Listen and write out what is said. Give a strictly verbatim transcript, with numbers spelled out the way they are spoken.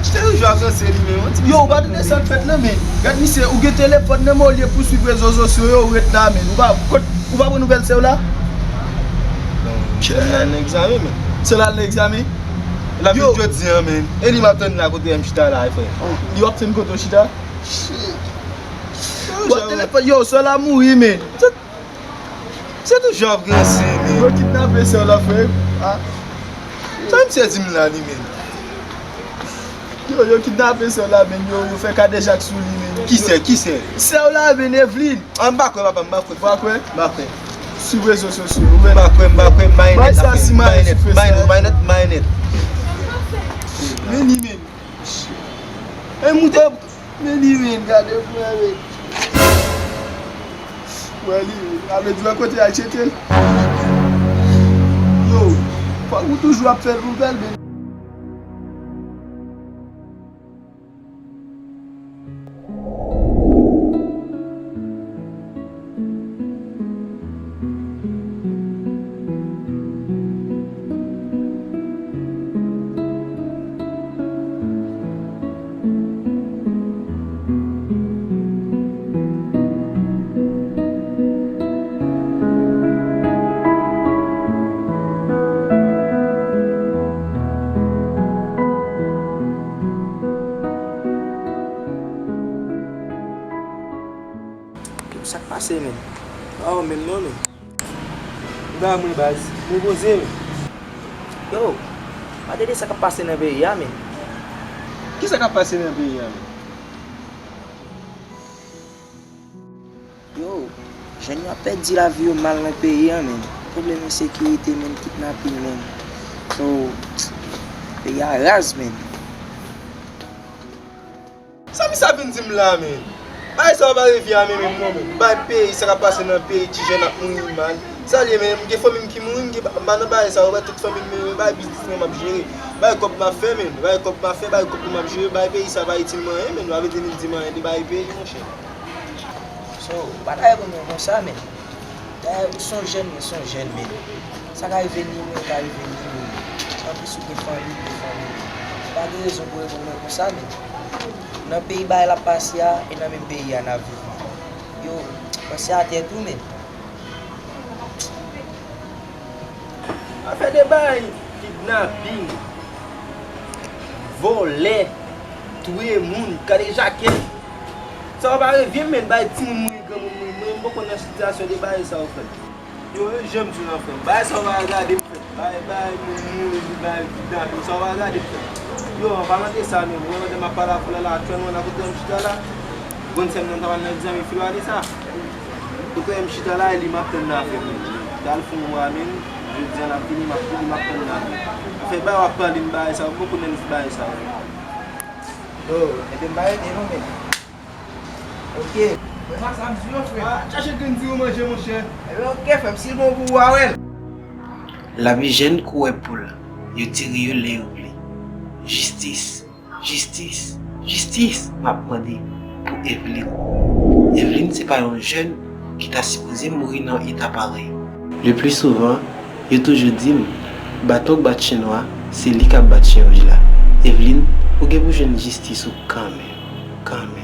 Se toujou ap ranse li menm. Yon ti yo, ou pa tande sa k fèt nan men. Gad misye, ou gen telefòn nan men, olye pou swiv rezo sosyo yo, ou ret la men. Ou pa, kot, ou pa pran nouvèl sè w la? Sè l al nan egzamen men. Sè l al nan egzamen? L ap vin jodi a men. E li m ap tann la kote m chita la, frè. Li w ap tann kote w chita? Shit. Bon, telefòn, yo, sè w la mouri men. Se toujou ap ranse men. Yo kidnape sè w la, frè. Ah. Sa misye di m la li menm? Yo, yo kidnape sè w la men, yo, yo fè kadejak sou li men. Ki sè, ki sè? Sè w la men, Evelyne. Ah, m pa kwè, papa, m pa kwè. Ou pa kwè? M pa kwè. Sou rezo sosyo, ou wè. M pa kwè, m pa kwè, m pa kwè, bay sa si m pa kwè. Bay nèt, bay nèt, bay nèt. Men li men. E moute. Men li men, gade frè men. Wè li men, sa vle di lòt kote a tcheke l. Yo, fòk ou toujou ap fè l pou fè l men. Yo, sa k pase, men? Oh, menm non, men. Ba mwen baz, mwen poze, men. Yo, pa tande sa k ap pase nan peyi a, men. Ki sa k ap pase nan peyi a, men? Yo, jèn yo ap pèdi lavi yo mal nan peyi a, men. Pwoblèm ensekirite, men, kidnaping, men. So, peyi a raz, men. Sa misye ap vin di m la, men? Bagay sa yo pa revyen a men menm non, men. Bay peyi, sa k ap pase nan peyi, ti jèn ap mouri mal. Sa l ye, men? M gen fanmi m ki mouri, m gen pa, m pa nan bagay sa yo, bay tout fanmi m, men, bay biznis mwen m ap jere. Bay kòb m ap fè, men. Bay kòb m ap fè, bay kòb m ap jere, bay peyi sa pa itil mwen anyen, men. Yo pa vle di m di m anyen de bay peyi, monchè. So, ou pa ta reponn mwen konsa, men. Dayè, ou se yon jèn, mwen se yon jèn, men. Sa ka rive ni mwen, ka rive ni ou, men. Anplis, ou gen fanmi, ou gen fanmi. Ou pa gen rezon pou reponn mwen konsa, men. Nan peyi bagay la ap pase a, e nan menm peyi a n ap viv, men. Yo, panse a tèt ou, men. Afè de bay kidnaping, vòlè, touye moun, kadejake. Sa yo pa revyen, men, bay timoun mouri, granmoun mouri. Mwen, m poko nan sitiyasyon de bagay sa yo, frè m. Yo, e jan m di w lan, frè m. Bagay sa yo pa gade m, frè m. Bay, bay moun mouri, bay kidnaping, sa yo pa gade m, frè m. Yo, an palan de sa, men, mwen, pandan m ap pale avè w la, aktyèlman, la kote m chita la, grann sè m nan ta pral nan egzamen filo ane sa. Kote m chita la, e li m ap tann nan afè mwen. T al fè yon mwa, men, jodi a l ap vini, m ap, li m ap tann nan afè. Afè bay w ap pale m bagay sa yo, m poko nan lis bagay sa yo. Yo, enben m pa rete non, men. Ok. Mwen pa sa m di yo, frè. Ah, chache grenn diri w manje, monchè. Enben, ok, frè m, si l bon pou ou, w a wè l. Lavi jèn kourè poul, yo tire yo lè yo vle. Jistis. Jistis, jistis, m ap mande pou Evelyne. Evelyne se pa yon jèn ki ta sipoze mouri nan eta parèy. Le pli souvan, yo toujou di m, baton k bat chen nwa, se li k ap bat chen wouj la. Evelyne, ou gen pou jwenn jistis ou kanmenm, kanmenm.